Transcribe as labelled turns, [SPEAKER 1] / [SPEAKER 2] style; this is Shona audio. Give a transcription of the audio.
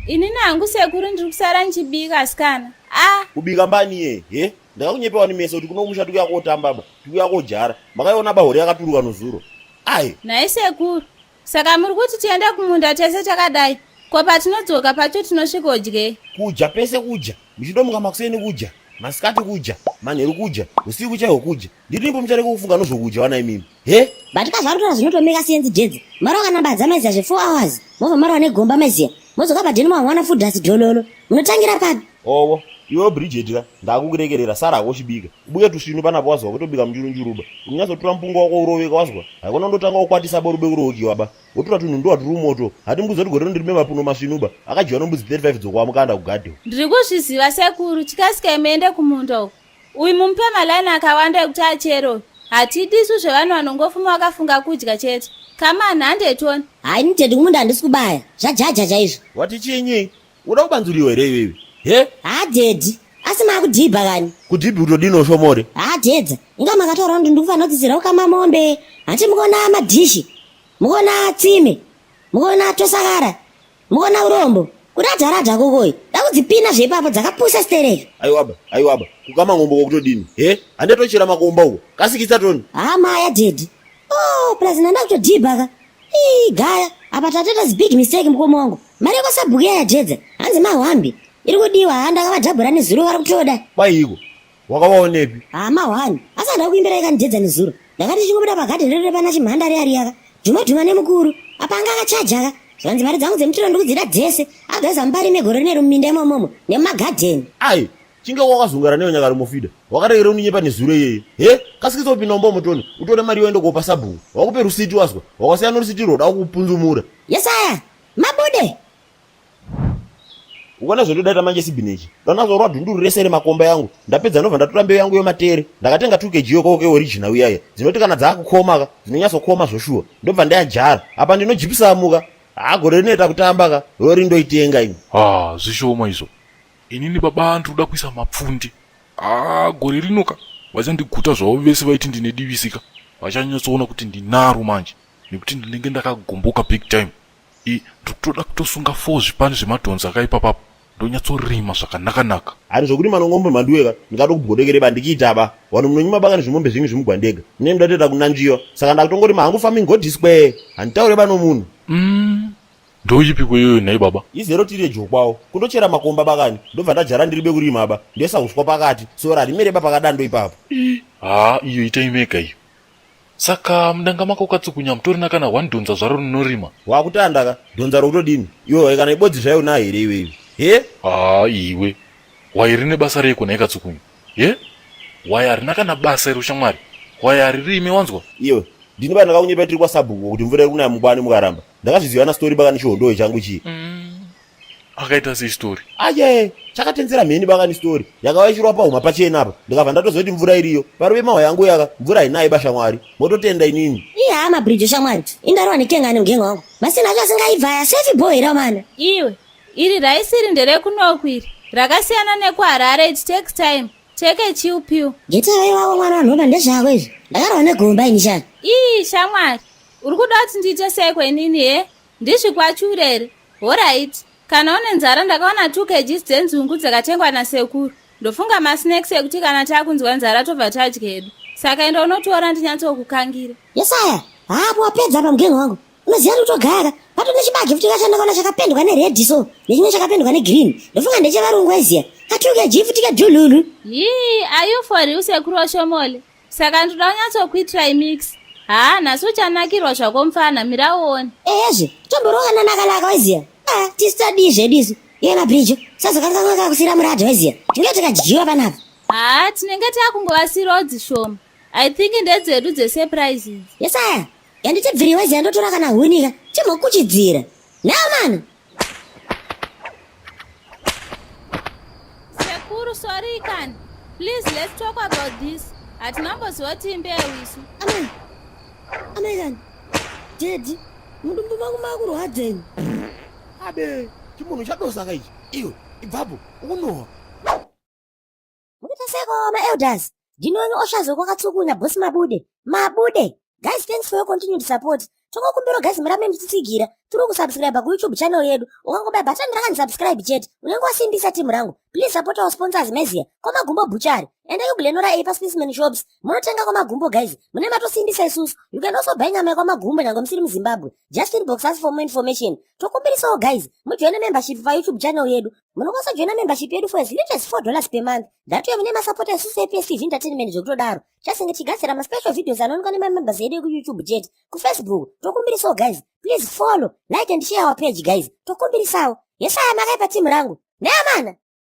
[SPEAKER 1] Inini hangu sekuru ndiri kusara ndichibika asikana. Ah!
[SPEAKER 2] Kubika mbani ye? He? Ndakakunyepewa nemeso kuti kuno kumusha tikuya kotamba ba. Tikuya kojara. Makaiona ba hore yakaturuka nozuro. Ai.
[SPEAKER 1] Nhai sekuru. Saka muri kuti tiende kumunda tese takadai? Ko patinodzoka pacho tinosvikodyei?
[SPEAKER 2] Kudya pese kudya. Muchindomuka makuseni kudya, masikati kudya, manheru kudya, usiku chaihwo kudya. Ndiripo muchareka kufunga nozvokudya vana imimi. He?
[SPEAKER 3] But kazvarutora zvinotomeka sense jedzi. Marova kana badza maiziya zve 4 hours. Mobva marova negomba maiziya. Modzoka padheni mawana food dust dhololo. Munotangira papi?
[SPEAKER 2] Owo, iwewe Bridget ka, ndakukuregerera sara hako uchibika. Ubuke tusvinu panapa wazwa kutobika mujurunjuruba. Unyatsotora mupunga wako uroveka wazwa. Haikona undotanga kukwatisa ba urube kurokiwa ba. Wotora tunhu ndowa turi umoto. Hati mbudzi kuti gore ndirime mapuno masvinu ba. Akadyiwa nombudzi 35 dzokwamukanda kugadhi.
[SPEAKER 1] Ndiri kuzviziva sekuru, chikasikai muende kumunda uko. Uyu mumupe maline akawanda ekuti achere uyu. Hatidi isu zvevanhu vanongofuma vakafunga kudya chete. Come on, hande tione.
[SPEAKER 3] Hayi nitedi kumunda handisi kubaya. Zvajaja chaizvo.
[SPEAKER 2] Wati chinyi? Uda kubanzuriwa here iwewe? He?
[SPEAKER 3] Haa daddy. Asi makudhibha kani?
[SPEAKER 2] Kudhibhi kutodini oshomore?
[SPEAKER 3] Haa dedza. Inga makataura kuti ndikufanira kudzidzira kukama mombe. Hanti mukuona madhishi. Mukuona tsime. Mukuona tosakara. Mukuona urombo. Kuradha radha kokoi. Dakudzipina zveipapo dzakapusa stereki.
[SPEAKER 2] Aiwaba, aiwaba. Kukama ngombo kokutodini? He? Hande tochera makomba uko. Kasikisa toni.
[SPEAKER 3] Haa maya daddy. Oh, plus ndanda kutodhibha ka. Ii gaya. Apa tatoita zibig mistake mukoma wangu. Mari yekwasabhuku iya yajedza. Hanzi mahwambi. Iri kudiwa haa ndakavadhabhura nezuro vari kutoda.
[SPEAKER 2] Kwaiko? Wakavaonepi?
[SPEAKER 3] Haa mahwani. Asi handina kuimbirai kani jedza nezuro. Ndakati chingobuda pagadhi redu repana chimhandari ariyaka. Dhuma dhuma nemukuru. Apa anga akachaja ka. Zvanzi mari dzangu dzemutiro ndikudzida dzese. Otherwise hamuparime gore rineri muminda imomomo. Nemumagadheni.
[SPEAKER 2] Ai, chinge wakazungara neyo nyakari mofida. Wakaregera unonyepa nezuro iyeye. He? Kasikisa upinda mumba mutoni. Utore mari yoende kopa sabhuku. Wakupe rusiti wazwa. Wakasiyana norusiti rwoda kukupunzumura.
[SPEAKER 3] Yesaya! Mabude!
[SPEAKER 2] Ukaona zvandodaita manje sibhinechi ndanazorwa dhunduru rese remakomba yangu ndapedza ndobva ndatora mbeu yangu yematere ndakatenga 2 kg yokoke original uyaya dzinoti kana dzaakukoma ka dzinonyatsokoma zvoshuwa ndobva ndayajara apa ndinojipisa muka haa gore rinoita kutamba ka rori ndoitenga ini
[SPEAKER 4] haa zvishoma izvo inini baba ndinoda kuisa mapfundi haa gore rinoka vachandiguta zvavo vese vaiti ndine divisika vachanyatsoona kuti ndinaro manje nekuti ndinenge ndakagumbuka big time I, ndikutoda kutosunga fo zvipani zvemadhonzo akaipa papo ndonyatsorima zvakanakanaka.
[SPEAKER 2] Hari zvokurima nongombe mhanduwe ka ndingado kubgodekere ba ndikiita ba vanhu munonyima baka nezvimombe zvenyu zvimugwandega mune ndotoita kunanzviwa saka ndakutongorima hangu farming god square handitaure ba nomunhu.
[SPEAKER 4] Umm ndoipi kweyoyo nhai baba?
[SPEAKER 2] Izero tiri jokwawo kundochera makomba bakani ndobva ndajara ndiri bekurima ba ndoisa uswa pakati sora harimere ba pakadando ipapo.
[SPEAKER 4] Ii haa iyo itai mega iyo. Saka mudanga mako ukatsukunya mutorina kana one dhonza zvaro rinorima.
[SPEAKER 2] Wakutanda ka dhonza rokutodini iwe wai kana ibodzi zvayo unayo here iwe iwe he?
[SPEAKER 4] Haa iwe hwai rine basa reiko nhai katsukunyu he? Hwai harina kana basa iro shamwari hwai haririme wanzwa?
[SPEAKER 2] Iwe ndini ba ndakakunyepa tiri kwasabhuku kuti mvura iri kunaya mubani mukaramba ndakazviziva na story baka nechihondowe changu chii.
[SPEAKER 4] Mm. Akaita sei story?
[SPEAKER 2] Aye, chakatenzera mheni bakani story. Yakauya ichirwa pahuma pachena apa. Ndikabva ndatoziva kuti mvura iriyo. Parove mahwa yangu yaka, mvura hainayi ba shamwari. Mototenda inini.
[SPEAKER 3] Iye haa mabridge shamwari. Indarwa nekengani mugengo wangu. Masina acho asingaibva aya safe bho here amana.
[SPEAKER 1] Iwe, iri rice iri nderekunoku iri. Rakasiyana nekuHarare it takes time. Take a chill pill.
[SPEAKER 3] Geta waiwako mwana wanhoba ndezvako izvi. Ndakarwa negomba ini sha.
[SPEAKER 1] Ii shamwari, uri kuda kuti ndiite seiko inini he? Ndizvikwachure here? Horaiti, kana une nzara ndakaona 2 kgs dzenzungu dzakatengwa nasekuru. Ndofunga masnacks ekuti kana takunzwa nzara tobva tadya hedu. Saka enda unotora ndinyatsokukangira.
[SPEAKER 3] Yesaya, hapo wapedza apa mugengo wangu. Unoziva kuti utogara pato nechibage futi kacho ndakaona chakapendwa nered so nechimwe chakapendwa negreen. Ndofunga ndechevarungu aiziya. Ka 2 kg futi kadhululu.
[SPEAKER 1] Yii, are you for real sekuru Oshomole? Saka ndoda kunyatsokuitirai mix. Haa nhasi uchanakirwa zvako mfana, mira uone.
[SPEAKER 3] Ehezve, tomboroka nanakalaka waiziya. Ah, tisu tadii zvedu isu. Iye mabridge, sazokanganwa kakusira muradhi waiziya. Tinge tikadyiwa panapa.
[SPEAKER 1] Haa tinenge takungovasirawo dzishoma. I think ndedzedu dzesurprise idzi.
[SPEAKER 3] Yesaya, yanditibviri waiziya ndotora kana hunika, timbokuchidzira. Now man.
[SPEAKER 1] Sekuru sorry kani. Please let's talk about this. Hatina kumboziva kuti imbeu isu.
[SPEAKER 3] Amai. Amai kani. Daddy, mudumbu mangu makurwadza ini.
[SPEAKER 2] Abe, chimunhu chadosaka ichi. Iwe, ibvapo, ukunowa.
[SPEAKER 3] Mukuita seko ma elders. Ndinoni oshazo kwakatsukunya boss mabude. Mabude. Guys, thanks for your continued support. Tokokumbira guys murambe muchitsigira. Tiri kusubscribe kuYouTube channel yedu. Ukangobaya button rakanzi subscribe chete, unenge wasimbisa timu rangu. Please support our sponsors meziya Kwamagumbo Butchery. Endai kuGlenora A paSpaceman Shops, munotenga Kwamagumbo guys, mune matosimbisa isusu. You can also buy nyama yeKwamagumbo nyange musiri muZimbabwe. Just inbox us for more information. Tokumbirisawo guys, mujoine membership paYouTube channel yedu. Munokwanisa kujoina membership yedu for as little as $4 per month. Ndatuye mune masapota isusu ePSTV Entertainment zvekutodaro. Chasinge tichigadzira maspecial videos anoonekwa nemamembers edu ekuYouTube chete. KuFacebook tokumbirisawo guys, please follow, like and share our page guys. Tokumbirisawo. Yesaya makaipa timu rangu. Neamana.